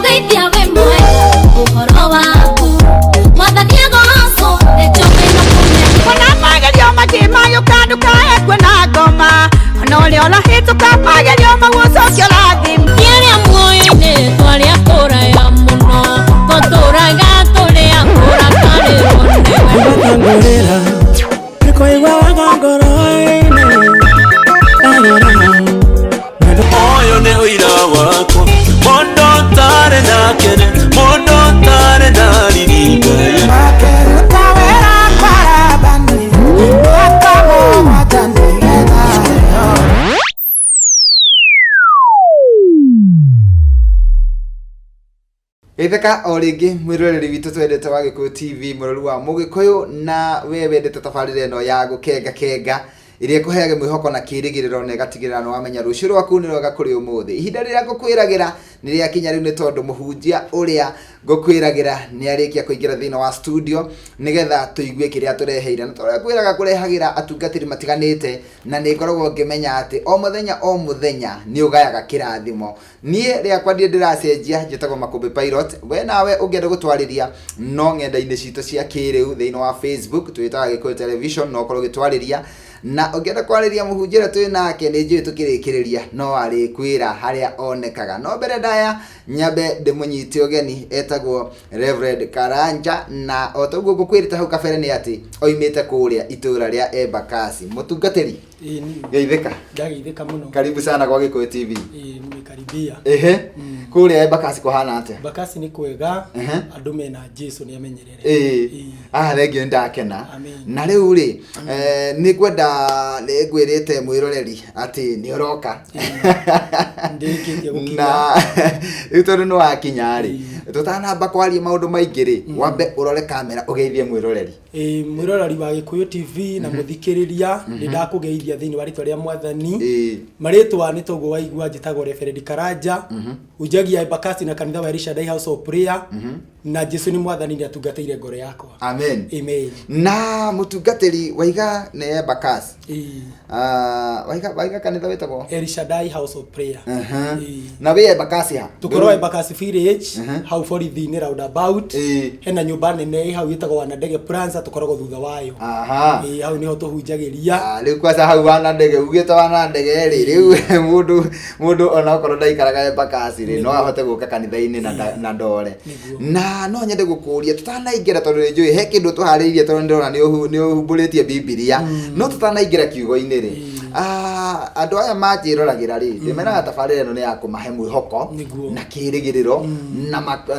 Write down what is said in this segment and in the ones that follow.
Ngũkũgeithia wĩ mwega ũhoro waku Mwathani agocwo nĩ njũĩ na kũmenya. Ona magerio makĩmayũka ndũkae kuona ngoma ona ũrĩa ũrahĩtũka magerio mau ũcoke ũrathimo. Tũrĩa muoyo-inĩ twarĩa kũraya mũno tũtũraga tũrĩa kũrakarĩrwo nĩwe. Ngũrĩra nĩkũiguaga ngoro-inĩ ndarora Ũyũ nĩ ũira wakwa mũndũ ũtarĩ na kĩene mũndũ ũtarĩ na riri Ngai. Makĩruta wĩra kwa Labani mĩaka mũgwanja nĩgetha aheo. Geithĩka o rĩngĩ mwĩroreri witũ twendete wa Gĩkũyũ TV mũrori wa Mũgĩkũyũ na we wendete tabarĩra ĩno ya gũkenga kenga ĩrĩa ĩkũheaga mwĩhoko na kĩrĩgĩrĩro na ĩgatigĩrĩra nĩ wamenya rũciũ rwaku nĩ rwega kũrĩ ũmũthĩ. Ihinda rĩrĩa ngũkwĩragĩra nĩ rĩakinya rĩu nĩ tondũ mũhunjia ũrĩa ngũkwĩragĩra nĩ arĩkia kũingĩra thĩinĩ wa studio nĩgetha tũigue kĩrĩa tũreheire. Na torĩa ngwĩraga ngũrehagĩra atungatĩri matiganĩte na nĩ ngoragwo ngĩmenya atĩ o mũthenya o mũthenya nĩ ũgayaga kĩrathimo. Niĩ rĩakwa ndirĩ ndĩracenjia, njĩtagwo Makũmbĩ Pilot. We nawe ũngĩenda gũtwarĩria no ng'enda-inĩ citũ cia kĩrĩu thĩinĩ wa Facebook twĩtaga Gĩkũyũ Television, no ũkorwo ũgĩtwarĩria. Na ũngĩenda kwarĩria mũhunjia ũrĩa twĩ nake nĩ njũĩ tũkĩrĩkĩrĩria no arĩkwĩra harĩa onekaga. No mbere ndaya nyambe ndĩmũnyite ũgeni, etagwo Reverend Karanja, na o ta ũguo ngũkwĩrĩte hau kabere nĩ atĩ oimĩte kũrĩa itũra rĩa Embakasi. Mũtungatĩri, Ĩĩ niĩ geithĩka. Ndageithĩka mũno. Karibu sana kwa Gĩkũyũ TV. Ĩĩ nimekaribia. Ehe. Kũrĩa Embakasi kũhana atĩa? Embakasi nĩ kwega. Ehe. Andũ mena Jesu nĩ amenyerere. Ĩĩ. Ĩĩ. Ah, thengio nĩ ndakena. Amen. Na rĩu rĩ, nĩ ngwenda nĩ ngwĩrĩte mwĩroreri atĩ nĩ ũroka. Ndĩrĩkĩtie gũkinya. Na rĩu tondũ nĩ wakinya rĩ, tũtanamba kwaria maũndũ maingĩ rĩ, wambe ũrore kamera ũgeithie mwĩroreri. Ĩĩ mwĩroreri wa Gĩkũyũ TV na mũthikĩrĩria nĩ ndakũgeithia thĩinĩ wa rĩtwa rĩa Mwathani. Ĩĩ. Marĩtwa nĩ toguo waigua njĩtagwo Reverend Karanja. Hunjagia Embakasi na kanitha wa Elisha Dai House of Prayer. Na Jesu nĩ Mwathani nĩ atungatĩire ngoro yakwa. Amen. Amen. Na mũtungatĩri waiga nĩ Embakasi. Ĩĩ. Ah, waiga kanitha wĩtagwo? El Shaddai House of Prayer. Ĩĩ. Na wĩ Embakasi ha? Tũkorwo Embakasi Village hau borithi-inĩ roundabout. Ĩĩ. Hena nyũmba nene ĩ hau ĩtagwo Wanandege Plaza tũkoragwo thutha wayo. Aha. Ĩĩ hau nĩho tũhunjagĩria. Ah, rĩu kwaca hau Wanandege ugĩte Wanandege rĩ rĩu mũndũ onakorwo ndaikaraga Embakasi rĩ no ahote gũka kanitha-inĩ na ndore. Nĩguo. Na no nyende gũkũria tũtanaingĩra tondũ nĩ njũĩ he kĩndũ tũharĩirie tondũ ndĩrona nĩ ũhumbũrĩtie Bibilia no tũtanaingĩra kiugo-inĩ rĩ andũ aya manjĩroragĩra rĩ ndĩmeraga tabarĩra ĩno nĩ ya kũmahe mwĩhoko Nĩguo. na kĩrĩgĩrĩro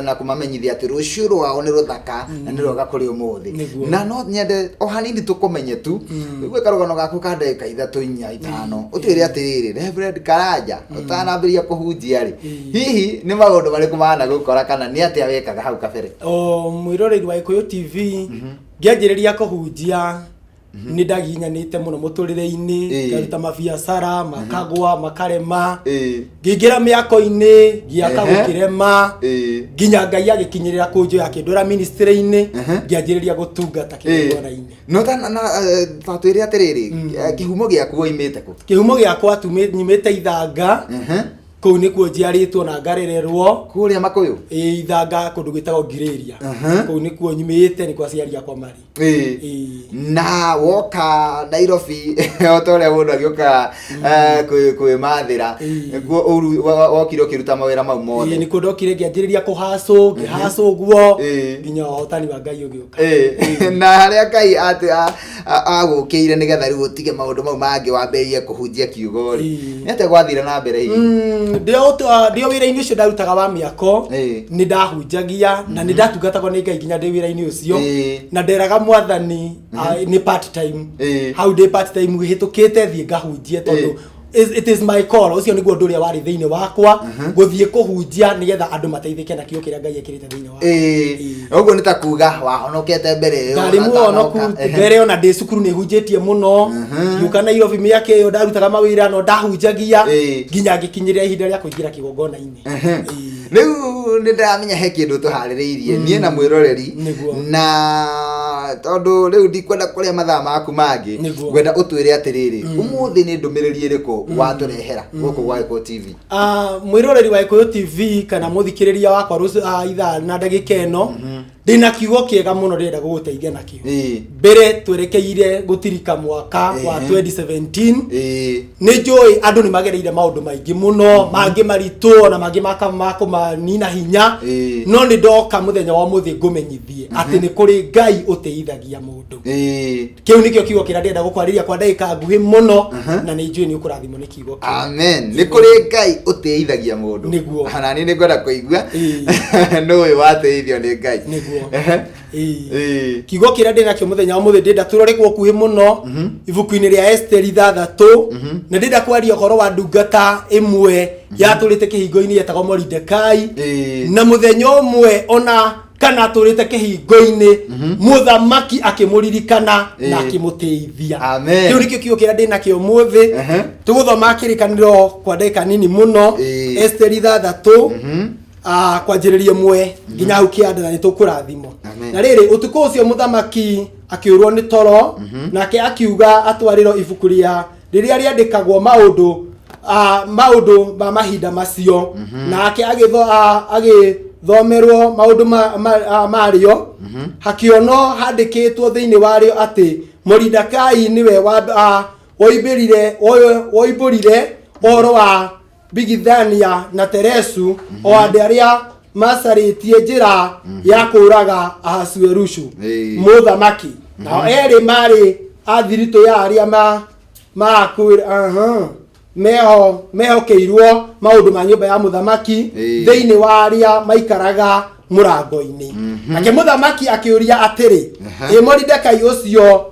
na kũmamenyithia atĩ rũciũ rwao nĩ rũthaka na nĩ rwega kũrĩ ũmũthĩ. Nĩguo. Na no nyende o hanini tũkũmenye tu wĩigue karũgano gaku ka ndagĩka ithatũ inya ithano ũtwĩre atĩrĩrĩ Reverend Karanja ũtanambĩrĩria kũhunjia rĩ hihi nĩ maũndũ marĩkũ managũkora kana nĩ atĩa wekaga hau kabere? O mwĩroreri wa Gĩkũyũ TV ngĩanjĩrĩria kũhunjia nĩ ndaginyanĩte mũno mũtũrĩre-inĩ Ĩĩ. ngaruta mabiacara makagwa makarema Ĩĩ. ngĩingĩra mĩako-inĩ ngĩaka Ehe. gũkĩrema Ĩĩ. nginya Ngai agĩkinyĩrĩra kũnjoya akĩndwara ministry-inĩ Ehe. ngĩanjĩrĩria gũtungata Ĩĩ. kĩgongona-inĩ. No ta na ta twĩre atĩrĩrĩ, kĩhumo gĩaku woimĩte kũ? Kĩhumo gĩakwa nyumĩte Ithanga. Ehe. Kũu nĩkuo njiarĩtwo na ngarererwo. Kũrĩa Makũyũ? Ĩĩ, Ithanga kũndũ gwĩtagwo Ngirĩria. Aha. Kũu nĩkuo nyumĩte, nĩkuo aciari akwa marĩ. Ĩĩ. Ĩĩ. Na woka Nairobi o ta ũrĩa mũndũ agĩũkaga kwĩmathĩra, Ĩĩ. nĩkuo wokire ũkĩruta mawĩra mau mothe. Ĩĩ, nĩkuo ndokire ngĩanjĩrĩria kũhacũ, ngĩhacũ ũguo Ĩĩ. nginya ũhotani wa Ngai ũgĩũka. Ĩĩ. Na harĩa Ngai agũkĩire nĩgetha rĩu ũtige maũndũ mau mangĩ wambĩrĩrie kũhunjia kiugo rĩ, Ĩĩ. nĩ atĩa gwathire na mbere hihi? Ndĩ o wĩra-inĩ ũcio ndarutaga wa mĩako Ĩĩ. nĩ ndahunjagia na nĩ ndatungatagwo nĩ Ngai nginya ndĩ wĩra-inĩ ũcio Ĩĩ. na nderaga Mwathani nĩ part time Ĩĩ. hau ndĩ part time hĩtũkĩte thiĩ ngahunjie tondũ it is my call. Ũcio nĩguo ũndũ ũrĩa warĩ thĩinĩ wakwa gũthiĩ kũhunjia nĩgetha andũ mateithĩke na kĩo kĩrĩa Ngai ekĩrĩte thĩinĩ wakwa. Ĩĩ. Ĩĩ. Ũguo nĩ ta kuga wahonokete mbere ĩyo Ndarĩ ona mũhonoku ũtanoka. Ehe. mbere ona ndĩ cukuru nĩ hunjĩtie mũno ngĩũka Nairobi mĩaka ĩyo ndarutaga mawĩra no ndahunjagia Ĩĩ. nginya ngĩkinyĩrĩra ihinda rĩa kũingĩra kĩgongona-inĩ. Ehe. Ĩĩ. Rĩu nĩ ndĩramenya he kĩndũ tũharĩrĩirie niĩ na mwĩroreri Nĩguo. na Tondũ rĩu ndikwenda kũrĩa mathaa maku mangĩ. Nĩguo. Ngwenda ũtwĩre atĩrĩrĩ, ũmũthĩ nĩ ndũmĩrĩri ĩrĩkũ watũrehera gũkũ gwa Gĩkũyũ TV? Mwĩroreri wa Gĩkũyũ TV kana mũthikĩrĩria wakwa rũciũ ithaa na ndagĩka ĩno, ndĩna kiugo kĩega mũno ndĩrenda gũgũteithia nakĩo. Mbere twerekeire gũtirika mwaka wa 2017. Nĩ njũĩ andũ nĩ magereire maũndũ maingĩ mũno, mangĩ maritũ na mangĩ makũmanina hinya. No nĩ ndoka mũthenya wa ũmũthĩ ngũmenyithie atĩ nĩ kũrĩ Ngai ũteithagia mũndũ. Kĩu nĩkĩo kiugo kĩrĩa ndĩrenda gũkwarĩria kwa ndagĩka nguhĩ mũno, na nĩ njũĩ nĩ ũkũrathimwo nĩ kiugo kĩu. Amen. Nĩ kũrĩ Ngai ũtĩithagia mũndũ. Nĩguo. Na niĩ nĩ ngwenda kũigua nũ ũyũ watĩithio nĩ Ngai. Nĩguo. Ĩĩ. Kiugo kĩrĩa ndĩ nakĩo mũthenya wa mũthĩ, ndĩrenda tũrore kwa ũkuhĩ mũno ibuku-inĩ rĩa Esteri 6, na ndĩrenda kwaria ũhoro wa ndungata ĩmwe yatũrĩte kĩhingo-inĩ yetagwo Moridekai. Na mũthenya ũmwe, ona kana atũrĩte kĩhingo-inĩ, mũthamaki akĩmũririkana na akĩmũteithia. Amen. Kĩu nĩkĩo kiugo kĩrĩa ndĩ nakĩo mũthĩ. Tũgũthoma kĩrĩkanĩro kwa ndagĩka nini mũno. Esteri 6, kwanjĩrĩria 1 nginya hau kĩanda, na nĩ tũkũrathimwo. Amen. Na rĩrĩ, ũtukũ ũcio mũthamaki akĩũrwo nĩ toro, nake akiuga atwarĩrwo ibuku rĩa rĩrĩa rĩandĩkagwo maũndũ ma mahinda macio, nake agĩthomerwo maũndũ marĩo. Hakĩonwo handĩkĩtwo thĩinĩ warĩo atĩ Moridekai nĩwe woimbũrire ũhoro wa Bigithania na Teresu, o andũ arĩa macarĩtie njĩra ya kũũraga Ahasuerusu mũthamaki. Nao erĩ marĩ a thiritũ ya arĩa aha, mehokeirwo maũndũ ma nyũmba ya mũthamaki thĩinĩ wa arĩa maikaraga mũrango-inĩ. Nake mũthamaki akĩũria atĩrĩ, ĩ Moridekai ũcio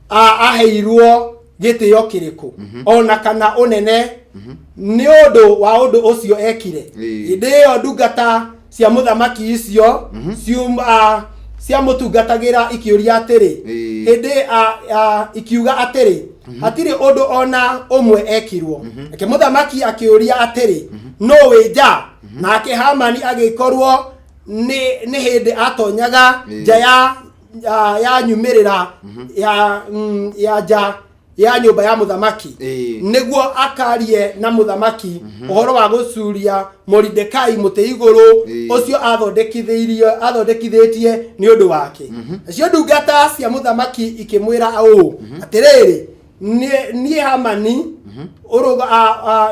aheirwo gĩtĩo kĩrĩkũ ona kana ũnene nĩ ũndũ wa ũndũ ũcio ekire? Hĩndĩ ĩyo ndungata cia mũthamaki icio ciamũtungatagĩra ikĩũria atĩrĩ, hĩndĩ ikiuga atĩrĩ, hatirĩ ũndũ ona ũmwe ekirwo. Nake mũthamaki akĩũria atĩrĩ, nũ wĩ nja? Nake Hamani agĩkorwo nĩ hĩndĩ atonyaga nja ya nyumĩrĩra ya nja ya nyũmba ya mũthamaki nĩguo akarie na mũthamaki ũhoro wa gũcuria Moridekai mũtĩ igũrũ ũcio athondekithĩtie nĩ ũndũ wake. Nacio ndungata cia mũthamaki ikĩmwĩra ũũ, atĩrĩrĩ, niĩ Hamani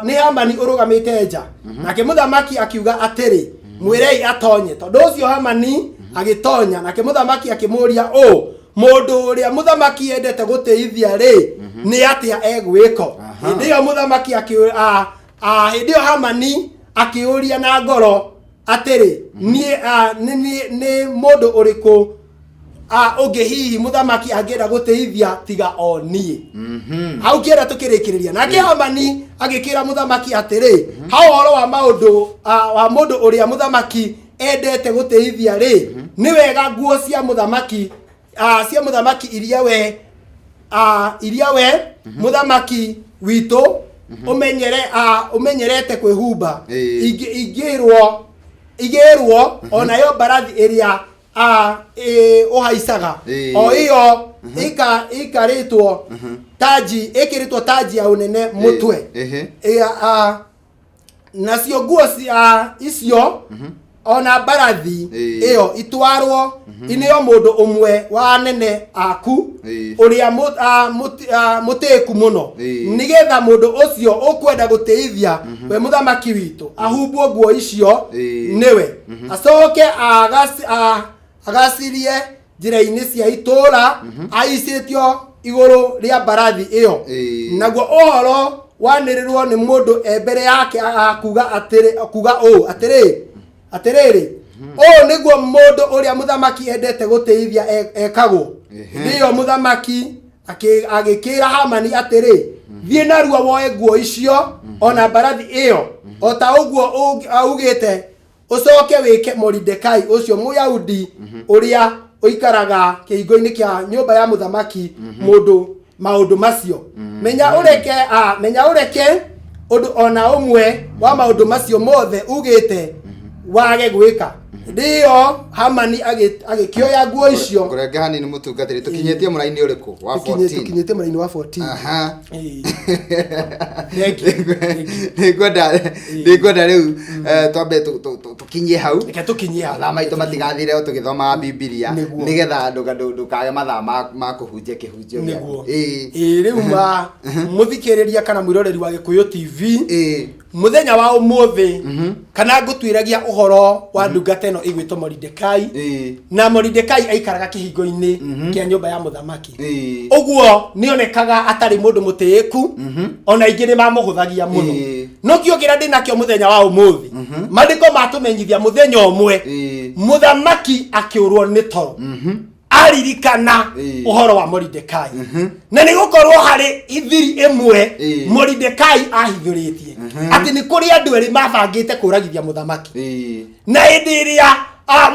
nĩ Hamani ũrũgamĩte nja. Nake mũthamaki akiuga atĩrĩ, mwĩrei atonye. Tondũ ũcio Hamani agĩtonya, nake mũthamaki akĩmũũria ũũ, mũndũ ũrĩa mũthamaki endete gũtĩithia rĩ, nĩ atĩa egwĩko? Hĩndĩ ĩyo mũthamaki hĩndĩ ĩyo Hamani akĩũria na ngoro atĩrĩ, niĩ nĩ mũndũ ũrĩkũ ũngĩ hihi mũthamaki angĩenda gũtĩithia tiga o niĩ? Hau kĩenda tũkĩrĩkĩrĩria. Nake Hamani agĩkĩra mũthamaki atĩrĩ, ha ũhoro wa maũndũ wa mũndũ ũrĩa mũthamaki endete gũtĩithia rĩ, nĩ wega nguo cia mũthamaki iria we mũthamaki witũ ũmenyerete kwĩhumba igĩrwo, onayo mbarathi ĩrĩa ũhaicaga, o ĩyo ĩkarĩtwo taji, ĩkĩrĩtwo taji ya ũnene mũtwe. Nacio nguo icio ona mbarathi ĩyo itwarwo ineo mũndũ ũmwe wa anene aku ũrĩa mũtĩĩku mũno, nĩgetha mũndũ ũcio ũkwenda gũtĩithia we mũthamaki witũ ahumbwo nguo icio nĩwe, acoke agacirie njĩra-inĩ cia itũũra aicĩtio igũrũ rĩa mbarathi ĩyo. Naguo ũhoro wanĩrĩrwo nĩ mũndũ e mbere yake kuga atĩrĩ, kuga ũũ atĩrĩrĩ, ũũ nĩguo mũndũ ũrĩa mũthamaki endete gũtĩithia ekagwo. Hĩndĩ ĩyo mũthamaki agĩkĩra Hamani atĩrĩ, thiĩ narua woe nguo icio ona mbarathi ĩyo, o ta ũguo augĩte, ũcoke wĩke Moridekai ũcio Mũyahudi ũrĩa ũikaraga kĩhingo-inĩ kĩa nyũmba ya mũthamaki mũndũ maũndũ macio. Menya ũreke ũndũ ona ũmwe wa maũndũ macio mothe ugĩte. Wage gwĩka. Hĩndĩ ĩyo Hamani agĩkĩoya nguo icio. Kũrenga hanini, mũtungatĩri, tũkinyĩtie mũraini ũrĩkũ wa 14? Tũkinyĩte mũraini wa 14. Aha. Ĩĩ. Thank you. Thank you. Nĩngwenda rĩu twambe tũkinyie hau. Reke tũkinyie hau. Mathaa maitũ matigathire o tũgĩthomaga Bibilia. Nĩguo. Nĩgetha ndũkage mathaa ma kũhunjia kĩhunjio gĩaku. Nĩguo. Ĩĩ. Ĩĩ, rĩu ma mũthikĩrĩria kana mwĩroreri wa Gĩkũyũ TV, Ĩĩ. Mũthenya wa ũmũthĩ kana ngũtuĩragia ũhoro wa ndungata ĩno ĩgwĩtwo Moridekai. Na Moridekai aikaraga kĩhingo-inĩ kĩa nyũmba ya mũthamaki. Ũguo nĩonekaga atarĩ mũndũ mũtĩĩku, ona ingĩ nĩ mamũhũthagia mũno. No kĩo kĩrĩa ndĩnakĩo mũthenya wa ũmũthĩ, maandĩko matũmenyithia mũthenya ũmwe mũthamaki akĩũrwo nĩ toro aririkana ũhoro wa Moridekai, na nĩ gũkorwo harĩ ithiri ĩmwe Moridekai ahithũrĩtie atĩ nĩ kũrĩ andũ erĩ mabangĩte kũragithia mũthamaki. Na hĩndĩ ĩrĩa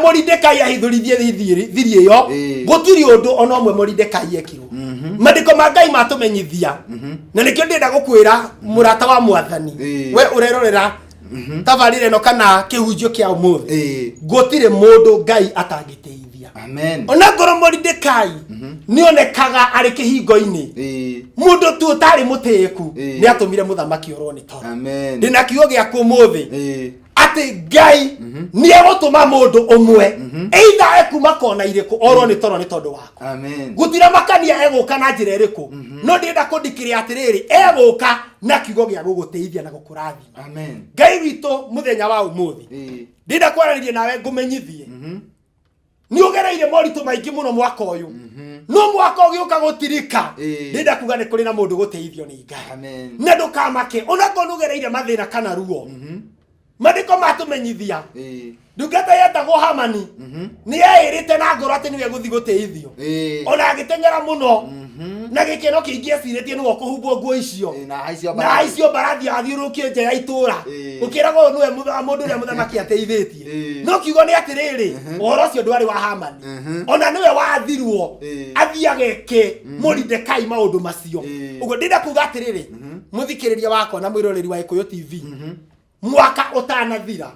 Moridekai ahithũrithie thiri ĩyo, gũtirĩ ũndũ ona ũmwe Moridekai ekirwo. Maandĩko ma Ngai matũmenyithia, na nĩkĩo ndĩrenda gũkwĩra, mũrata wa Mwathani, we ũrerorera tabarĩra ĩno kana kĩhunjio kĩa ũmũthĩ, gũtirĩ mũndũ Ngai atangĩteithia. Amen. Ona ngorwo Moridekai nĩonekaga arĩ kĩhingo-inĩ, mũndũ tu ũtarĩ mũtĩĩku, nĩ atũmire mũthamaki orwo nĩ toro. Amen. Ndĩna kiugo gĩaku ũmũthĩ atĩ Ngai nĩ egũtũma mũndũ ũmwe, either ekuma kona irĩkũ, orwo nĩ toro nĩ tondũ waku. Amen. Gũtira makania egũka na njĩra ĩrĩkũ, no ndĩrenda kũndikĩrĩa atĩrĩrĩ, egũka na kiugo gĩa gũgũteithia na gũkũrathima. Amen. Ngai witũ, mũthenya wa ũmũthĩ ndĩrenda kwaranĩria nawe ngũmenyithie nĩ ũgereire moritũ maingĩ mũno mwaka ũyũ, no mwaka ũgĩũka gũtirika, ndĩrenda kuga nĩ kũrĩ na mũndũ gũteithio nĩ Ngai. Amen. Na ndũkamake onakorwo nĩ ũgereire mathĩna kana ruo. Maandĩko matũmenyithia ndungata yetagwo Hamani nĩ yeĩrĩte na ngoro atĩ nĩwe gũthiĩ gũteithio, ona agĩteng'era mũno na gĩkeno kĩingĩ, ecirĩtie nĩwe ũkũhumbwo nguo icio Na haicio na mbarathi. haicio mbarathi, athiũrũrũkio nja ya itũra, ũkĩragwo ũyũ nĩwe mũndũ ũrĩa mũthamaki ateithĩtie. No kiugo nĩ atĩrĩrĩ, ũhoro ũcio ndwarĩ wa Hamani, ona nĩwe wathirwo athiage ke Moridekai maũndũ macio. Ũguo ndĩrenda kuga atĩrĩrĩ, mũthikĩrĩria wakwa na mwĩroreri wa Gĩkũyũ TV, mwaka ũtanathira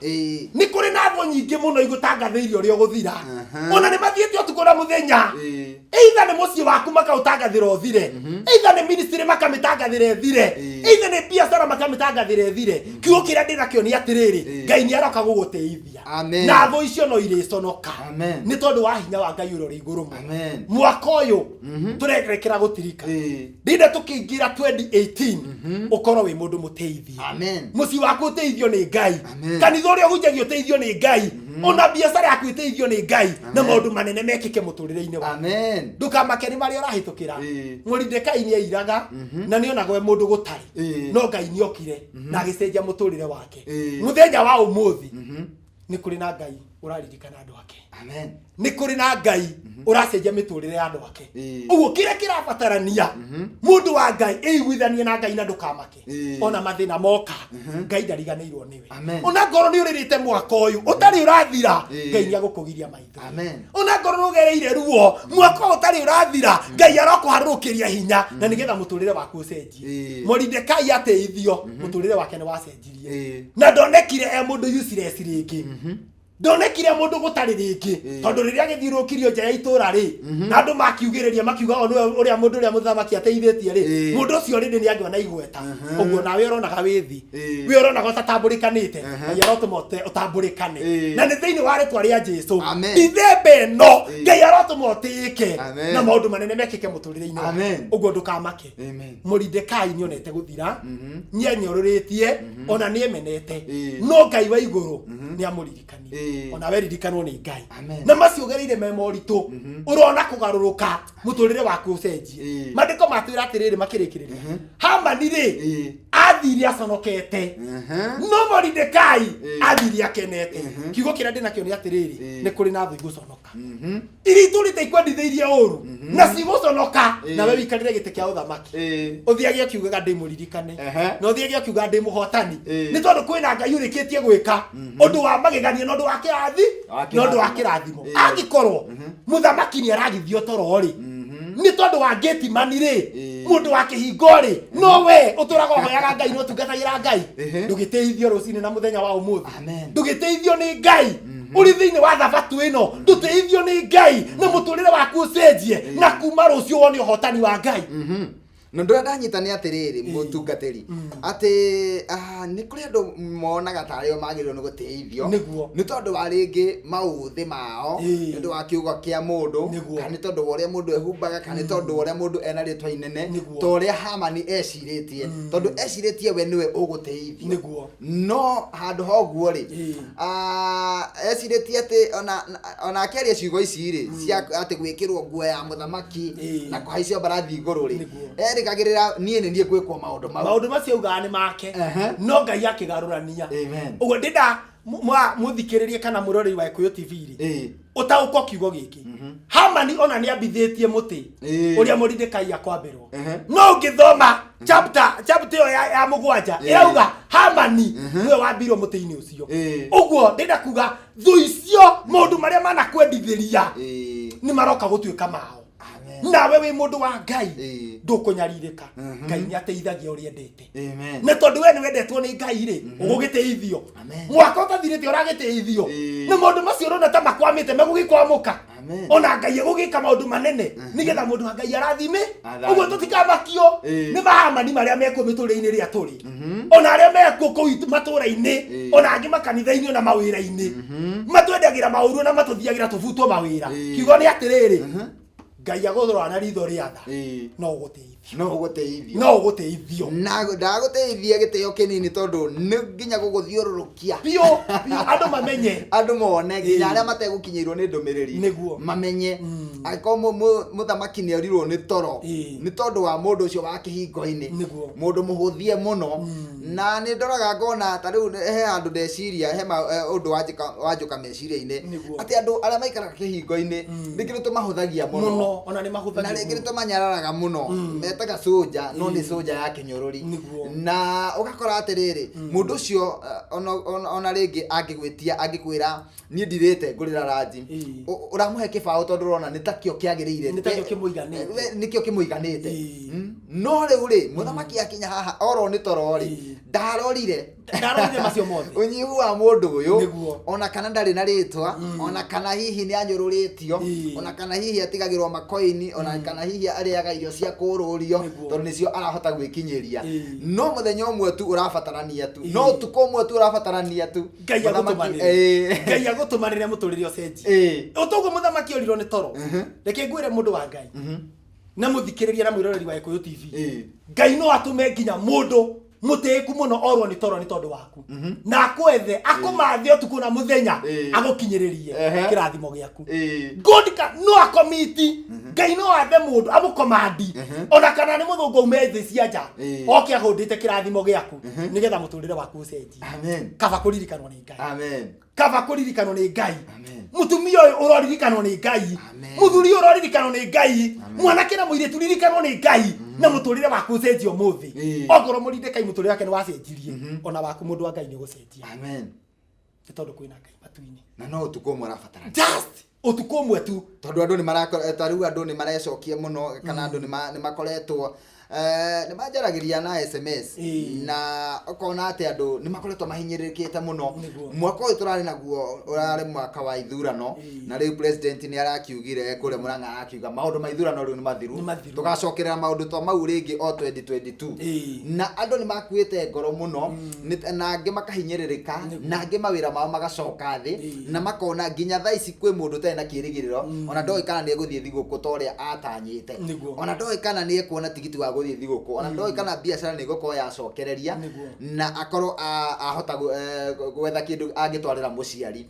nĩ kũrĩ na thũ nyingĩ mũno igũtangathĩirie ũrĩa ũgũthira. Ona nĩ mathiĩte ũtukũ na mũthenya, either nĩ mũciĩ waku makaũtangathĩra ũthire, either nĩ ministry makamĩtangathĩra ĩthire, either nĩ biacara makamĩtangathĩra ĩthire. Kiugo kĩrĩa ndĩnakĩo nĩ atĩrĩrĩ, Ngai nĩ aroka gũgũteithia. Amen. Na thũ icio no irĩconoka Amen. nĩ tondũ wa hinya wa Ngai ũrĩa ũrĩ igũrũ mũno. Amen. Mwaka ũyũ tũrerekera gũtirika, ndĩrenda tũkĩingĩra 2018 ũkorwo wĩ mũndũ mũteithie. Amen. Mũciĩ waku ũteithio nĩ Ngai. Amen. Kanitha ũrĩa ũhunjagia ũteithio nĩ Ngai, ona biacara yaku ĩteithio nĩ Ngai, na maũndũ manene mekĩke mũtũrĩre-inĩ waku. Amen. Ndũkamake nĩ marĩa ũrahĩtũkĩra. Moridekai nĩ airaga na nĩ onagwo e mũndũ gũtarĩ, no Ngai nĩ okire na agĩcenjia mũtũrĩre wake. Mũthenya wa ũmũthĩ nĩ kũrĩ na Ngai ũraririkana andũ ake. Amen. Nĩ kũrĩ na Ngai ũracenjia mĩtũrĩre ya andũ ake. Ũguo kĩrĩa kĩrabatarania, mũndũ wa Ngai, ĩiguithanie na Ngai na ndũkamake. Ona mathĩna moka, Ngai ndariganĩirwo nĩwe. Amen. Ona ngorwo nĩ ũrĩrĩte mwaka ũyũ ũtarĩ ũrathira, Ngai nĩ agũkũgiria maitho. Amen. Ona ngorwo nĩ ũgereire ruo mwaka ũyũ ũtarĩ ũrathira, Ngai arokũharũrũkĩria hinya na nĩgetha mũtũrĩre waku ũcenjie. Moridekai ateithio, mũtũrĩre wake nĩ wacenjirie. Na ndonekire e mũndũ useless rĩngĩ, ndonekire mũndũ gũtarĩ rĩngĩ, tondũ rĩrĩa agĩthiũrũrũkirio nja ya itũra rĩ, na andũ makiugĩrĩria makiuga o nĩwe ũrĩa mũndũ ũrĩa mũthamaki ateithĩtie rĩ, mũndũ ũcio rĩndĩ nĩ angĩona igweta. Ũguo nawe ũronaga wĩ thĩ, wĩ ũronaga ũtatambũrĩkanĩte, Ngai arotũma ũtambũrĩkane. Na nĩ thĩinĩ wa rĩtwa rĩa Jesu. Amen. Ithembe ĩno, Ngai arotũma ũtĩĩke Amen. na maũndũ manene mekĩke mũtũrĩre-inĩ waku. Amen. Ũguo ndũkamake. Amen. Moridekai nĩonete gũthira, nĩenyorũrĩtie, ona nĩemenete, no Ngai wa igũrũ nĩ amũririkanire. Ona we ririkanwo nĩ Ngai. Amen. Na macio ũgereire me moritũ, ũrona kũgarũrũka mũtũrĩre waku ũcenjie. Maandĩko matwĩra atĩrĩrĩ, makĩrĩkĩrĩria, Hamani rĩ, athire aconokete, no Moridekai athire akenete. Kiugo kĩrĩa ndĩnakĩo nĩ atĩrĩrĩ, nĩ kũrĩ na thũ igũconoka iria itũrĩte ikwendithĩirie ũru, na cigũconoka, nawe wĩikarĩre gĩtĩ kĩa ũthamaki, ũthiage ũkiugaga ndĩ mũririkane, na ũthiage ũkiugaga ndĩ mũhotani, nĩ tondũ kwĩna Ngai ũrĩkĩtie gwĩka ũndũ wa magegania na ũndũ wa kĩrathi Wa na ũndũ wa kĩrathimo. kĩrathimo. Angĩkorwo mũthamaki nĩ aragithio toro rĩ, nĩ tondũ wa gĩtimani rĩ. Mũndũ wa kĩhingo rĩ, no we ũtũraga ũhoyaga Ngai na ũtungatagĩra Ngai. Ndũgĩtĩithio rũcinĩ na mũthenya wa ũmũthĩ. Amen. Ndũgĩtĩithio nĩ Ngai ũrĩ thĩinĩ wa thabatũ ĩno, ndũtĩithio nĩ Ngai na mũtũrĩre waku ũcenjie, na kuma rũciũ wone ũhotani wa Ngai. Na ndũrĩa ndanyita nĩ atĩrĩrĩ, mũtungatĩri, atĩ nĩ kũrĩ andũ monaga tarĩ o magĩrĩirwo nĩ gũtĩithio nĩ tondũ wa rĩngĩ maũthĩ mao, nĩ ũndũ wa kiugo kĩa mũndũ, kana nĩ tondũ wa ũrĩa mũndũ ehumbaga, kana nĩ tondũ wa ũrĩa mũndũ ena rĩtwa inene, ta ũrĩa Hamani ecirĩtie, tondũ ecirĩtie we nĩwe ũgũtĩithio. No handũ ha ũguo rĩ, ecirĩtie atĩ ona akĩaria ciugo ici rĩ cia atĩ gwĩkĩrwo nguo ya mũthamaki na kũhaicio mbarathi igũrũ rĩ, erĩgagĩrĩra niĩ nĩ niĩ gwĩkwo maũndũ mau. Maũndũ macio augaga nĩ make, no Ngai akĩgarũrania. Amen. Ũguo ndĩnda mũthikĩrĩrie kana mũroreri wa Gĩkũyũ TV rĩ, ũtaũkwo kiugo gĩkĩ, Hamani ona nĩ ambithĩtie mũtĩ ũrĩa Moridekai akwambĩrwo. No ũngĩthoma chapter ĩyo ya 7 ĩrauga Hamani nĩwe wambirwo mũtĩ-inĩ ũcio. Ũguo ndĩnda kuga thũ icio, maũndũ marĩa manakwendithĩria nĩ maroka gũtuĩka mao. Amen. Nawe wĩ mũndũ wa Ngai, ndũkũnyarirĩka. Ngai nĩ ateithagia ũrĩa endete. Amen. Na tondũ we nĩ wendetwo nĩ Ngai rĩ, ũgũgĩteithio. Amen. Mwaka ũtathirĩte ũragĩteithio. Na maũndũ macio ũrona ta makwamĩte megũgĩkwamũka. Amen. Ona Ngai egũgĩka maũndũ manene nĩgetha mũndũ wa Ngai arathime. Arathime. Ũguo tũtikamakio nĩ mahamani marĩa mekuo mĩtũrĩre-inĩ ĩrĩa tũrĩ, ona arĩa mekuo kũu matũũra-inĩ, ona angĩ makanitha-inĩ, ona mawĩra-inĩ, matwendagĩra maũru na matũthiagĩra tũbutwo mawĩra. Kiugo nĩ atĩrĩrĩ, Ngai agũrora na ritho rĩa tha, no ũgũteithio. No ũgũteithio. No ũgũteithio. Na ndagũteithia gĩtĩo kĩnini, tondũ nĩ nginya gũgũthiũrũrũkia biũ biũ, andũ mamenye, andũ mone, nginya arĩa mategũkinyĩirwo nĩ ndũmĩrĩri mamenye. Angĩkorwo mũthamaki nĩ orirwo nĩ toro nĩ tondũ wa mũndũ ũcio wa kĩhingo-inĩ, mũndũ mũhũthie mũno. Na nĩ ndoraga ngona ta rĩu he handũ ndeciria, he ũndũ wanjũka meciria-inĩ, atĩ andũ arĩa maikaraga kĩhingo-inĩ rĩngĩ nĩ tũmahũthagia mũno. Mũno, ona nĩ mahũthagio Na rĩngĩ nĩ mũno. tũmanyararaga mũno, metaga soja, no nĩ soja ya kĩnyũrũri. Na ũgakora atĩrĩrĩ, mũndũ ũcio ona rĩngĩ angĩgwĩtia, angĩkwĩra niĩ ndirĩte, ngũrĩra ranji, ũramũhe kĩbaũ tondũ ũrona nĩ takĩo kĩagĩrĩire. Nĩ takĩo kĩmũiganĩte. Nĩkĩo kĩmũiganĩte. No rĩu rĩ, mũthamaki akinya haha orwo nĩ toro rĩ, ndarorire. Ndarorire macio mothe. Ũnyihu wa mũndũ ũyũ, ona kana ndarĩ na rĩtwa, ona kana hihi nĩ anyũrũrĩtio, ona kana hihi atigagĩrwo makoini, ona kana hihi arĩaga irio cia kũrũrio, tondũ nĩcio arahota gwĩkinyĩria. No mũthenya ũmwe tu ũrabatarania tu, no ũtukũ ũmwe tu ũrabatarania tu, Ngai mũthamaki- agũtũmanĩre. Ngai agũtũmanĩre mũtũrĩre ũcenjie. Ũtoguo mũthamaki orirwo nĩ toro. Reke ngwĩre mũndũ wa Ngai na mũthikĩrĩria na mwĩroreri wa Gĩkũyũ TV, Ngai no atũme nginya mũndũ mũtĩĩku mũno orwo nĩ toro nĩ tondũ waku, na akwethe, akũmathe ũtukũ na mũthenya, agũkinyĩrĩrie kĩrathimo gĩaku. God no akomiti, Ngai no athe mũndũ amũkomandi, ona kana nĩ mũthũngũ aume thĩ cia nja, oke ahũndĩte kĩrathimo gĩaku nĩgetha mũtũrĩre waku ũcenjie. Amen. Kaba kũririkanwo nĩ Ngai. Amen. Kaba kũririkanwo nĩ Ngai. Amen. Mũtumia ũyũ ũroririkanwo nĩ Ngai. Amen. Mũthuri ũyũ ũroririkanwo nĩ Ngai. Mwanake na mũirĩtu ririkanwo nĩ Ngai na mũtũrĩre waku ũcenjie ũmũthĩ. Okorwo Mũrindekai mũtũrĩre wake nĩ wacenjirie, ona waku mũndũ wa Ngai nĩ ũgũcenjia. Amen. Nĩ tondũ kwĩna Ngai matu-inĩ. Na no ũtukũ ũmwe ũrabatara. Just ũtukũ ũmwe tu. Tondũ andũ nĩ marakora, ta rĩu andũ nĩ marecokia mũno, kana andũ nĩ makoretwo, nĩ manjaragĩria na SMS, na ũkona atĩ andũ nĩ makoretwo mahinyĩrĩrĩkĩte mũno. Mwaka ũyũ tũrarĩ naguo ũrarĩ mwaka wa ithurano, na rĩu president nĩ arakiugire kũrĩa Murang'a, arakiuga maũndũ ma ithurano rĩu nĩ mathiru. Nĩ mathiru. Tũgacokerera maũndũ ta mau rĩngĩ o 2022. Na andũ nĩ makuĩte ngoro mũno, na angĩ makahinyĩrĩrĩka, na angĩ mawĩra mao magacoka thĩ, na makona nginya thaa ici kwĩ mũndũ ũtarĩ na kĩrĩgĩrĩro, ona ndoĩ kana nĩ egũthiĩ thigũkũ ta ũrĩa atanyĩte, ona ndoĩ kana nĩ ekuona tigiti wa gũthiĩ thigũkũ, ona ndoĩ kana biacara nĩ ĩgũkorwo yacokereria na akorwo ahota gwetha kĩndũ angĩtwarĩra mũciari.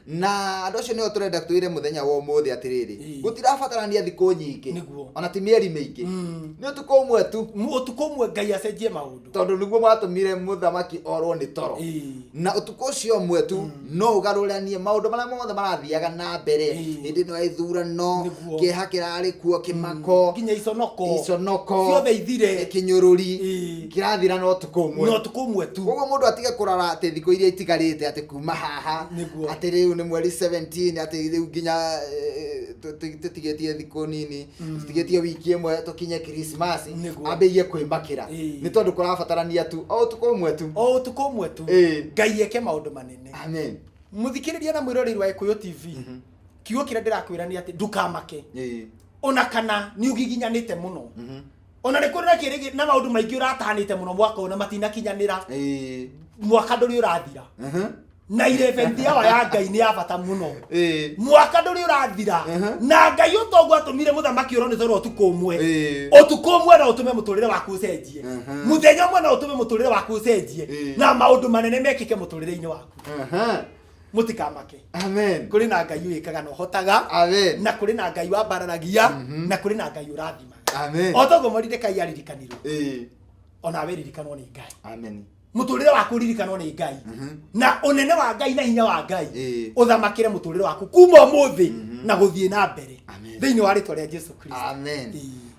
Na andũ acio nĩo tũrenda twĩre mũthenya wa ũmũthĩ atĩrĩrĩ, gũtirabatarania thikũ nyingĩ, ona ti mĩeri mĩingĩ, nĩ ũtukũ ũmwe tu. Ũtukũ ũmwe Ngai acenjie maũndũ. Tondũ nĩguo watũmire mũthamaki orwo nĩ toro. Na ũtukũ ũcio ũmwe tu no ũgarũranie maũndũ marĩa mothe marathiaga na mbere hĩndĩ ĩno ya ithurano. Kĩeha kĩrarĩ kuo, kĩmako, nginya iconoko, iconoko ciothe ithire, kĩnyũrũri kĩrathira na ũtukũ ũmwe. Na ũtukũ ũmwe tu. Koguo mũndũ atige kũrora atĩ thikũ iria itigarĩte, atĩ kuma haha, atĩ rĩu nĩ mweri 17, atĩ rĩu nginya Tũtigĩtie thikũ nini, tũtigĩtie wiki ĩmwe tũkinye Krismasi. Nĩguo. Ambĩrĩrie kwĩmakĩra, nĩ tondũ kũrabatarania tu o ũtukũ ũmwe tu. O ũtukũ ũmwe tu. Ngai eke maũndũ manene. Amen. Mũthikĩrĩria na mwĩroreri wa Gĩkũyũ TV, kiugo kĩrĩa ndĩrakwĩra nĩ atĩ ndũkamake, ona kana nĩ ũgiginyanĩte mũno, ona nĩ kũrĩ na kĩrĩgĩ na maũndũ maingĩ ũratanĩte mũno mwaka ũyũ na matinakinyanĩra. Mwaka ndũrĩ ũrathira, na 11th hour ya Ngai nĩ ya bata mũno. Mwaka ndũrĩ ũrathira, na Ngai ũtongu atũmire mũthamaki ũronĩ toro ũtukũ ũmwe. Ũtukũ ũmwe no ũtũme mũtũrĩre waku ũcenjie. Mũthenya ũmwe no ũtũme mũtũrĩre waku ũcenjie, na maũndũ manene mekĩke mũtũrĩre-inĩ waku. Mũtikamake. Amen. Kũrĩ na Ngai wĩkaga na ũhotaga. Amen. Na kũrĩ na Ngai wambararagia, na kũrĩ na Ngai ũrathimaga. Amen. O toguo Moridekai aririkanirwo, onawe ririkanwo nĩ Ngai. Amen. Mũtũrĩre waku ũririkanwo nĩ Ngai, na ũnene wa Ngai na hinya wa Ngai ũthamakĩre mũtũrĩre waku kuma ũmũthĩ na gũthiĩ na mbere, Amen. thĩinĩ wa rĩtwa rĩa Jesu Kristo. Amen.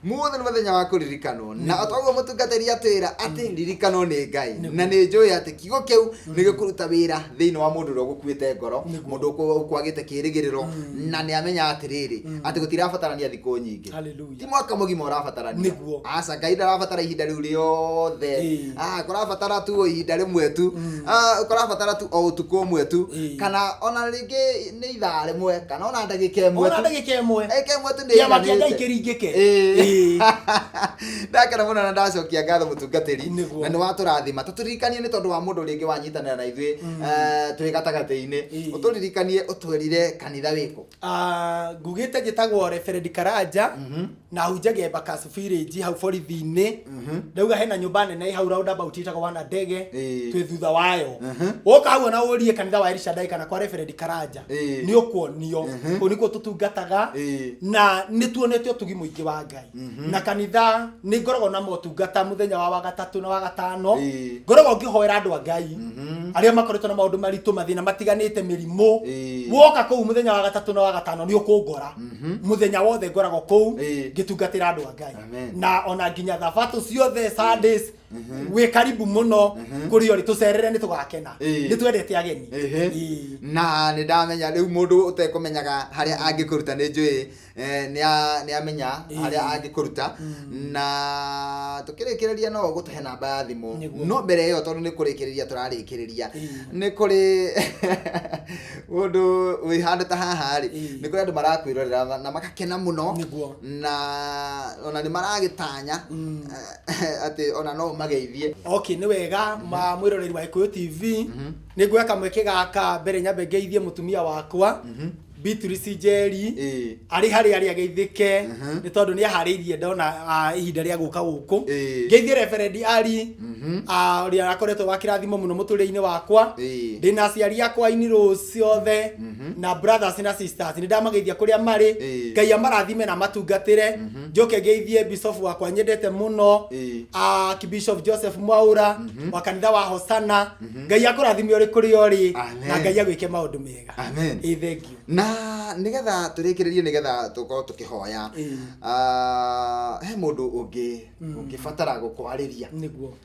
Mũthĩ nĩ mũthenya wa kũririkanwo, na otoguo mũtungatĩri atwĩra atĩ ririkanwo nĩ Ngai, na nĩ njũĩ atĩ kiugo kĩu nĩ gĩkũruta wĩra thĩinĩ wa mũndũ ũrĩa ũgũkuĩte ngoro, mũndũ ũkwagĩte kĩrĩgĩrĩro, na nĩ amenya atĩrĩrĩ, atĩ gũtirabatarania thikũ nyingĩ. Hallelujah. Ti mwaka mũgima ũrabatarania. Aca, Ngai ndarabatara ihinda rĩu rĩothe. Ah, kũrabatara tu o ihinda rĩmwe tu. Ah, kũrabatara tu o ũtukũ ũmwe tu, kana ona rĩngĩ nĩ ithaa rĩmwe, kana ona ndagĩka ĩmwe Ona tu. ndagĩka ĩmwe. Ndagĩka ĩmwe tu nĩ Kĩama kĩa Ngai ĩiganĩte. kĩringĩke. Ndakena mũno na ndacokia ngatho mũtungatĩri, Nĩguo. na nĩ watũrathima. Tũtũririkanie, nĩ tondũ wa mũndũ rĩngĩ wanyitanĩra na ithuĩ twĩ gatagatĩ-inĩ, ũtũririkanie, ũtwĩrire kanitha wĩkũ. Ah, ngugĩte njĩtagwo Reverend Karanja, na hunjagia Embakasi Village hau borithi-inĩ. Ndauga hena nyũmba nene ĩ hau roundabout ĩtagwo Wana Ndege, twĩ thutha wayo. Woka hau na ũrie kanitha wa Elishadai kana kwa Reverend Karanja, nĩ ũkuonio. Kũu nĩkuo tũtungataga, na nĩ tuonete ũtugi mũingĩ wa Ngai. Na kanitha nĩ ngoragwo na motungata mũthenya wa Wagatatũ na Wagatano. Ngoragwo ngĩhoera andũ a Ngai arĩa makoretwo na maũndũ maritũ, mathĩna matiganĩte, mĩrimũ. Woka kũu mũthenya wa Gatatũ na wa Gatano nĩ ũkũngora. Mũthenya wothe ngoragwo kũu ngĩtungatĩra andũ a Ngai. Amen. Na ona nginya thabatũ ciothe, Sundays, wĩ karibu mũno kũrĩ ũrĩ, tũcerere, nĩ tũgakena. Nĩ twendete ageni. Na nĩ ndamenya rĩu mũndũ ũtekũmenyaga harĩa angĩkũruta, nĩ njũĩ nĩ amenya harĩa angĩkũruta. Na tũkĩrĩkĩrĩria, no ũgũtũhe namba ya thimũ? Nĩguo. No mbere ĩyo, tondũ nĩ kũrĩkĩrĩria tũrarĩkĩrĩria, nĩ kũrĩ mũndũ wĩ handũ ta haha rĩ, nĩ kũrĩ andũ marakwĩrorera na makakena mũno, na ona nĩ maragĩtanya atĩ ona no ũmageithie. Okay, nĩ wega. Ma mwĩroreri wa Gĩkũyũ TV, nĩ nguoya kamweke gaka mbere nyambe ngeithie mũtumia wakwa Beatrice Njeri, arĩ harĩa arĩ ageithĩke, nĩ tondũ nĩ aharĩirie ndona ihinda rĩa gũka gũkũ. Ngeithie Reverend Ali, ũrĩa akoretwo wa kĩrathimo mũno mũtũrĩre-inĩ wakwa. Ndĩna aciari akwa in-laws ciothe na brothers na sisters, nĩ ndamageithia kũrĩa marĩ. Ngai amarathime na amatungatĩre. Njoke ngeithie bishop wakwa nyendete mũno, Archbishop Joseph Mwaura wa kanitha wa Hosana. Ngai akũrathime ũrĩ kũrĩa ũrĩ, Amen. na Ngai agwĩke maũndũ mega. Amen. Ĩĩ, thank you. Na nigetha tũrĩkĩrĩrie, nĩgetha tũkorwo tũkĩhoya, he mũndũ ũngĩ ũngĩbatara gũkwarĩria,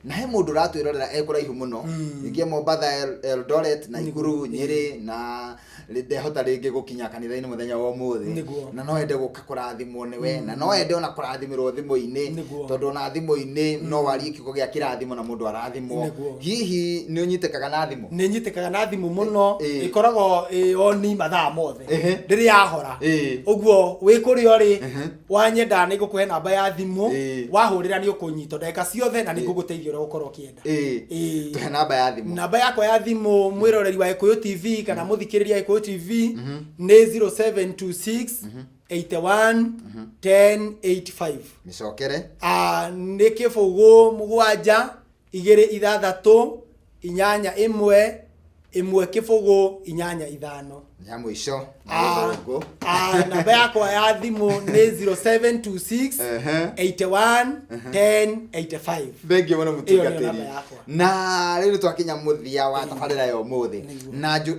na he mũndũ ũratwĩrorera e kũraihu mũno, rĩngĩ e Mombatha, Eldoret, Naikuru, Nyĩrĩ, na ndehota rĩngĩ gũkinya kanitha-inĩ mũthenya wa ũmũthĩ, na no ende gũka kũrathimwo nĩwe, na no ende ona kũrathimĩrwo thimũ-inĩ, tondũ ona thimũ-inĩ no warie kiugo gĩa kĩrathimo na mũndũ arathimwo. Hihi nĩ ũnyitĩkaga na thimũ? Nĩ nyitĩkaga na thimũ mũno. Ĩkoragwo ĩ oni mathaa mothe, ndĩrĩ yahora. Ũguo wĩ kũrĩa ũrĩ, wanyenda, nĩ ngũkũhe namba ya thimũ. Wahũrĩra nĩ ũkũnyitwo ndagĩka ciothe, na nĩ ngũgũteithia ũrĩa ũgũkorwo ũkĩenda. Tũhe namba ya thimũ. Namba yakwa ya thimũ, mwĩroreri wa Gĩkũyũ TV kana mũthikĩrĩria wa Gĩkũyũ TV, nĩ 0726 81 10 85. Mĩcokere. Ah, nĩ 0 7 6 6 8 1 1 0 8 5. Ya mũico na Ah, gĩthũngũ. Ah, namba yakwa ya thimũ nĩ 0726 81 10 85. Thengiũ mũno, Ĩyo nĩyo mũtungatĩri. namba yakwa. Na rĩu nĩ twakinya mũthia wa tabarĩra ya ũmũthĩ, na andũ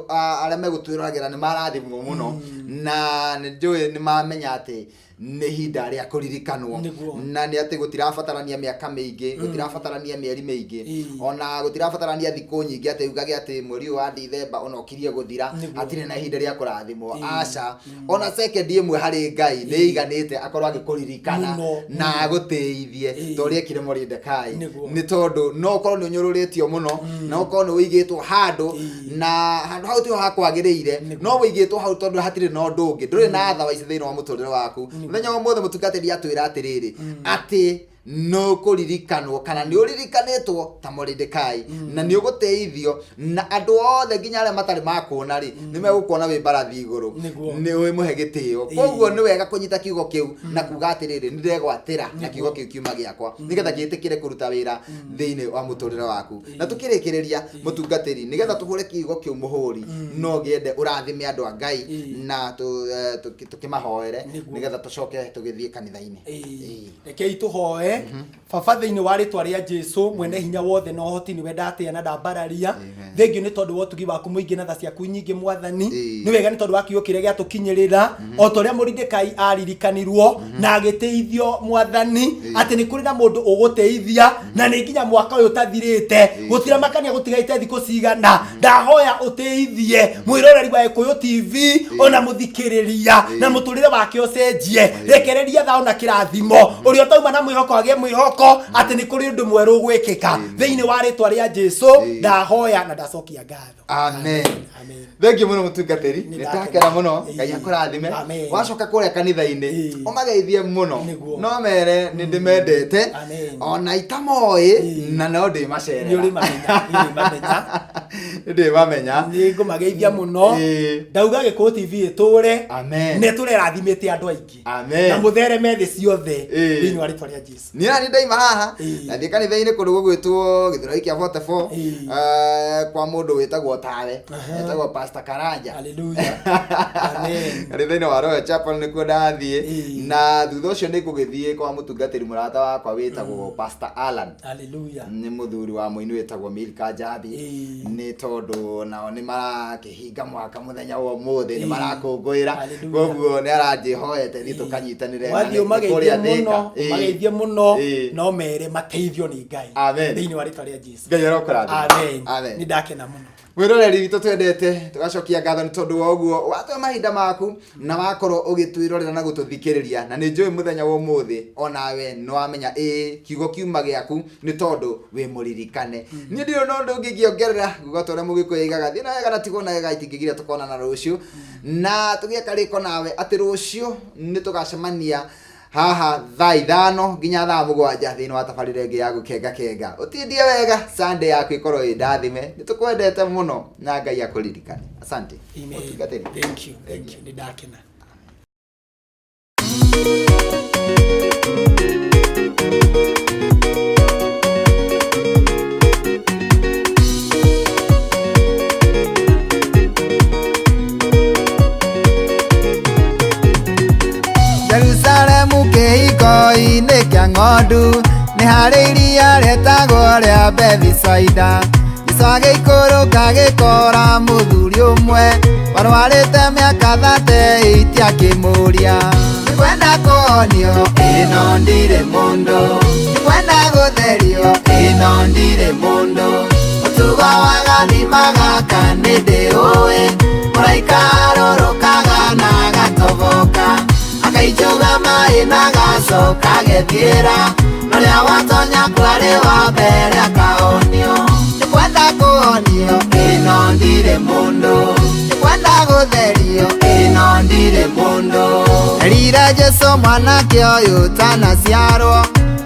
arĩa megũtwĩroragĩra nĩ marathimwo mũno, na nĩ njũĩ nĩ mamenya atĩ Nĩ ihinda rĩa kũririkanwo. Nĩguo. Na nĩ atĩ gũtirabatarania mĩaka mĩingĩ, gũtirabatarania mĩeri mĩingĩ, ona gũtirabatarania thikũ nyingĩ atĩ ugage atĩ mweri ũyũ wa Dithemba ona ũkirie gũthira. Nĩguo. Hatirĩ na ihinda rĩa kũrathimwo, aca. Ona sekendi ĩmwe harĩ Ngai nĩ iganĩte akorwo agĩkũririkana Mũno. na agũtĩithie ta ũrĩa ekire Moridekai. Nĩguo. Nĩ tondũ no ũkorwo nĩ ũnyũrũrĩtio mũno, na ũkorwo nĩ ũigĩtwo handũ na handũ hau tiho hakwagĩrĩire, no wĩigĩtwo hau tondũ hatirĩ na ũndũ ũngĩ, ndũrĩ na otherwise thĩinĩ wa mũtũrĩre waku. Mũthenya wa ũmũthĩ mũtungatĩri atwĩra atĩrĩrĩ, atĩ no kũririkanwo kana nĩ ũririkanĩtwo ta Moridekai, na nĩ ũgũteithio na andũ othe nginya arĩa matarĩ makuona rĩ, nĩ megũkuona wĩ mbarathi igũrũ. Nĩguo. Nĩ wĩmũhe gĩtĩo. Koguo nĩ wega kũnyita kiugo kĩu na kuga atĩrĩrĩ, nĩ ndegwatĩra na kiugo kĩu kiuma gĩakwa nĩgetha gĩtĩkĩre kũruta wĩra thĩinĩ wa mũtũrĩre waku. Na tũkĩrĩkĩrĩria, mũtungatĩri, nĩgetha tũhũre kiugo kĩu mũhũri, no ngĩende ũrathime andũ a Ngai na tũkĩmahoere Nĩguo. nĩgetha tũcoke tũgĩthiĩ kanitha-inĩ. Rekei tũhoe. Baba, thĩinĩ wa rĩtwa rĩa Jesu mwene hinya wothe na ũhoti, nĩwe ndatĩa na ndambararia. Amen. Thengiũ nĩ tondũ wa ũtugi waku mũingĩ na tha ciaku nyingĩ, Mwathani. Ĩĩ. Nĩ wega nĩ tondũ wa kiugo kĩrĩa gĩatũkinyĩrĩra, o ta ũrĩa Mũridekai aririkanirwo na agĩteithio, Mwathani, atĩ nĩ kũrĩ na mũndũ ũgũteithia, na nĩ nginya mwaka ũyũ ũtathirĩte, gũtiramakania gũtigaite thikũ cigana. Ndahoya ũteithie mwĩroreri wa Gĩkũyũ TV ona mũthikĩrĩria, na mũtũrĩre wake ũcenjie. Rekereria thao na kĩrathimo, ũrĩa ũtauma na mwĩhoko agĩe mwĩhoko atĩ nĩ kũrĩ ũndũ mwerũ ũgwĩkĩka. Thĩinĩ wa rĩtwa rĩa Jesu ndahoya na ndacokia ngatho. Amen. Amen. Thengiũ mũno, mũtungatĩri. Nĩ Nĩ ndakena. ndakena mũno. Ngai akũrathime. Amen. Wacoka kũrĩa kanitha-inĩ, ũmageithie mũno. Nĩguo. No mere nĩ ndĩmendete. Amen. Ona itamoĩ na no ndĩmacerera. Nĩ ũrĩmamenya, nĩ ũrĩmamenya. Nĩ ndĩmamenya. Nĩ ngũmageithia mũno. Ndauga Gĩkũyũ TV ĩtũre. Amen. Na ĩtũre ĩrathimĩte andũ aingĩ. Amen. Na mũthereme thĩ ciothe thĩinĩ wa rĩtwa rĩa Jesu. Niĩ nani ndaima haha, nathiĩ kanitha-inĩ kũndũ gũgwĩtwo Gĩthũrai kĩa 44, kwa mũndũ wĩtagwo tawe, etagwo Pastor Karanja. Hallelujah. Amen. Kanitha-inĩ wa Royal Chapel nĩkuo ndathiĩ. Na thutha ũcio nĩ ngũgĩthiĩ kwa mũtungatĩri mũrata wakwa wĩtagwo Pastor Alan. Hallelujah. Nĩ mũthuri wa mũini wĩtagwo Milka Njabi. Nĩ tondũ nao nĩ marakĩhinga mwaka mũthenya wa ũmũthĩ, nĩ marakũngũĩra. Hallelujah. Koguo nĩ aranjĩhoete thiĩ tũkanyitanĩre na Wathiĩ nĩ ũmageithie kũrĩa Thĩka. mũno, ũmageithie mũno. No mere mateithio nĩ Ngai Amen. thĩinĩ wa rĩtwa rĩa Jesu. Ngai arokũrathima. Amen. Amen. Nĩ ndakena mũno. Mwĩroreri witũ twendete, tũgacokia ngatho nĩ tondũ wa ũguo watoe mahinda maku na wakorwo ũgĩtwĩrorera na gũtũthikĩrĩria, na nĩ njũĩ mũthenya wa ũmũthĩ onawe nĩ wamenya ĩĩ kiugo kiuma gĩaku nĩ tondũ wĩ mũririkane. Niĩ ndirĩ na ũndũ ũngĩ ingĩongerera, nguga ta ũrĩa Mũgĩkũyũ aigaga, thiĩ na wega na tigwo na wega, itingĩgiria tũkonana rũciũ na tũgĩe karĩko nawe atĩ rũciũ nĩ tũgacemania haha thaa 5 nginya thaa 7 thĩinĩ wa tabarĩra ĩngĩ ya gũkenga kenga. Ũtindie wega, Sunday yaku ĩkorwo ĩ ndathime. Nĩ tũkwendete mũno na Ngai akũririkane. Asante. Amen. Mũtungatĩri. Thank you, thank you. Nĩ ndakena. Jerusalemu kĩhiko-inĩ kĩa ng'ondu nĩ harĩ iria rĩetagwo rĩa Bethisaida. Jesũ agĩikũrũka agĩkora mũthuri ũmwe warwarĩte mĩaka 38, akĩmũũria, "Nĩngwenda kũhonio, ĩno ndirĩ mũndũ, nĩngwenda gũtherio, ĩno ndirĩ mũndũ, mũtugo wa gathima gaka nĩndĩũĩ, mũraika arũrũkaga na agatoboka, akainjuga maĩ na agacoka agethiĩra, norĩa watonya kwarĩ wa mbere akahonio. Nĩngwenda kũhonio, ĩno ndirĩ mũndũ, nĩngwenda gũtherio, ĩno ndirĩ mũndũ." Erire Jesũ, "Mwanake ũyũ tanaciarwo,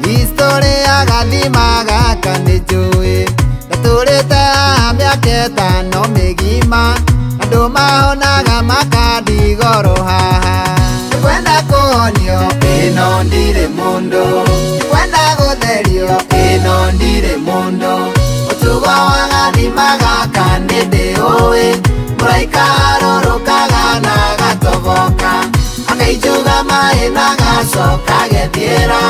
historĩ ya gathima gaka nĩ njũĩ, ndatũrĩte haha mĩaka 5 mĩgima, andũ mahonaga makandigoro haha. Nĩngwenda kũhonio, ĩno ndirĩ mũndũ, nĩngwenda gũtherio, ĩno ndirĩ mũndũ, mũtugo wa gathima gaka nĩndĩũĩ, mũraika arũrũkaga na agatoboka, akainjuga maĩ na agacoka agethiĩra,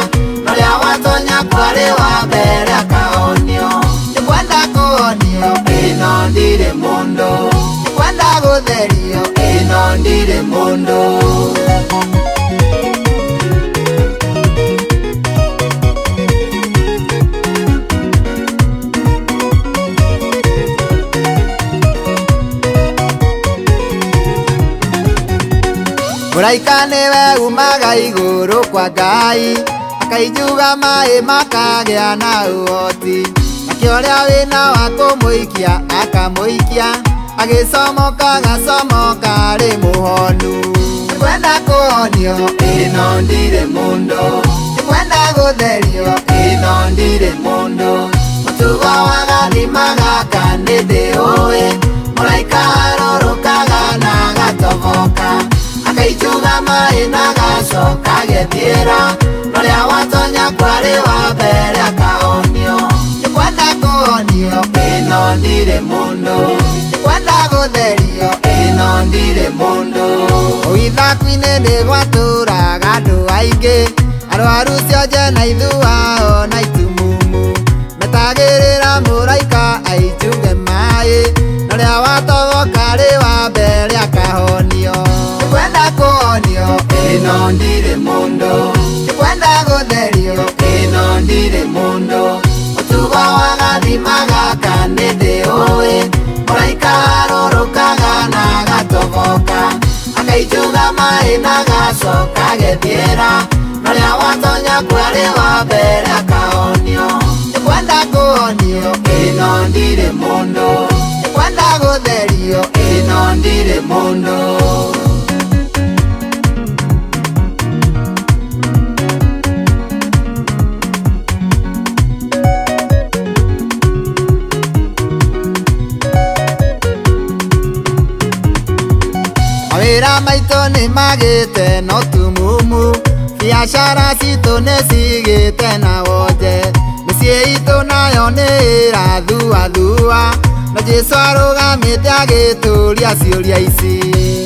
norĩa watonya kwarĩ wa mbere akahonio. Nĩngwenda kũhonio, ĩno ndirĩ mũndũ, nĩngwenda gũtherio, ĩno ndirĩ mũndũ." Mũraika nĩwe umaga igũrũ kwa Ngai akaijuga maĩ makagĩa na ũhoti nake ũrĩa wĩna wa kũmũikia akamũikia agĩcomoka agacomoka arĩ mũhonu. Nĩngwenda kũhonio ĩno ndirĩ mũndũ, nĩngwenda gũtherio ĩno ndirĩ mũndũ, mũtugo wa gathima gaka nĩndĩũĩ, mũraika arũrũkaga na agatoboka akaijuga maĩ na agacoka agethiĩra, norĩa watonya kwarĩ wa mbere akahonio. Nĩngwenda kũhonio ĩno ndirĩ mũndũ, nĩngwenda gũtherio ĩno ndirĩ mũndũ. Ũithaku-inĩ nĩgwatũraga andũ aingĩ, arwaru cionje na ithuao na itumumu, metagĩrĩra mũraika aijuge maĩ, norĩa watoboka arĩ wa mbere akahonio. Nĩngwenda kũhonio ĩno ndirĩ mũndũ, nĩngwenda gũtherio ĩno ndirĩ mũndũ, mũtugo wa gathima gaka nĩndĩũĩ, mũraika arũrũkaga na agatoboka akaijuga maĩ na agacoka agethiĩra, norĩa watonya kwarĩ wa mbere akahonio. Nĩngwenda kũhonio ĩno ndirĩ mũndũ, nĩngwenda gũtherio ĩno ndirĩ mũndũ. Mawĩra maitũ nĩmagĩte no tumumu, biacara citũ nĩcigĩte na wonje, mĩciĩ itũ nayo nĩĩrathuathua, na Jesũ arũgamĩte agĩtũria ciũria ici.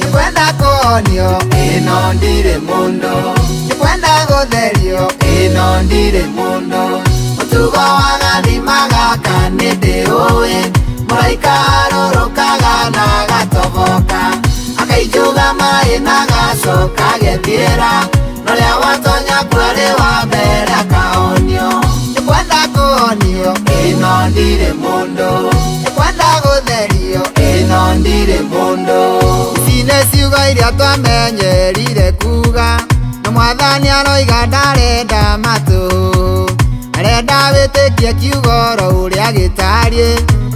Nĩngwenda kũhonio ĩno ndirĩ mũndũ, nĩngwenda gũtherio ĩno ndirĩ mũndũ, mũtugo wa gathima gaka nĩndĩũĩ, mũraika arũrũkaga na agatoboka akaijuga maĩ na agacoka agethiĩra, norĩa watonya kwarĩ wa mbere akahonio. Nĩngwenda kũhonio ĩno ndirĩ mũndũ, nĩngwenda gũtherio ĩno ndirĩ mũndũ. Ici nĩ ciugo iria twamenyerire kuga, no mwathani aroiga ndarenda matũ, arenda wĩtĩkie kiugo oro ũrĩa gĩtariĩ,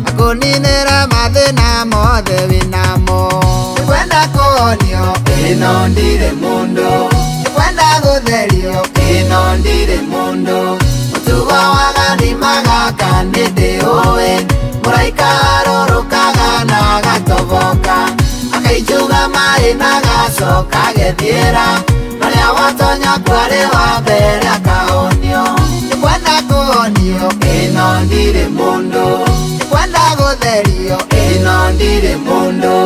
akũninĩre mathĩna mothe wĩnamo. Nĩngwenda kũhonio ĩno ndirĩ mũndũ, nĩngwenda gũtherio ĩno ndirĩ mũndũ, mũtugo wa gathima gaka nĩndĩũĩ, mũraika arũrũkaga na agatoboka akaijuga maĩ na agacoka agethiĩra, norĩa watonya kwarĩ wa mbere akahonio. Nĩngwenda kũhonio ĩno ndirĩ mũndũ, nĩngwenda gũtherio ĩno ndirĩ mũndũ.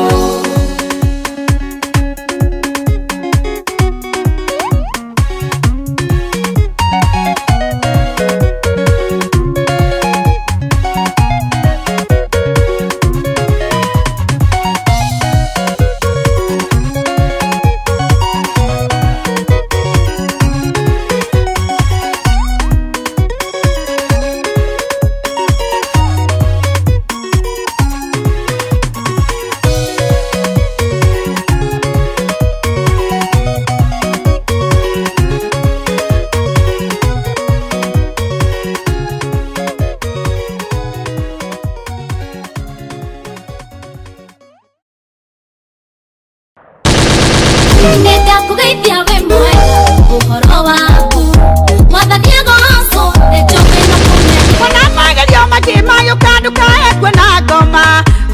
Nĩndakũgeithia wĩ mwega ũhoro waku, mwathani agocwo nĩnjũĩ no kũmenya. Ona magerio mangĩ magĩũka ndũkae kuona ngoma,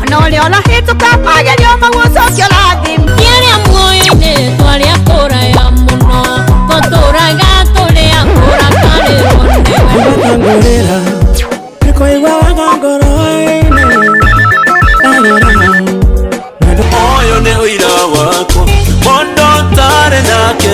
ona ũrĩa ũrahĩtũka magerio mau ũcoke ũrathime. Ti arĩa muoyo-inĩ twarĩa kũraya mũno, tũtũraga tũrĩ a kũrakarĩrwo nĩwe. Ngũrĩra nĩkũiguaga ngoro-inĩ ndarora Ũyũ nĩ ũira wakwa mũndũ ũtarĩ nake,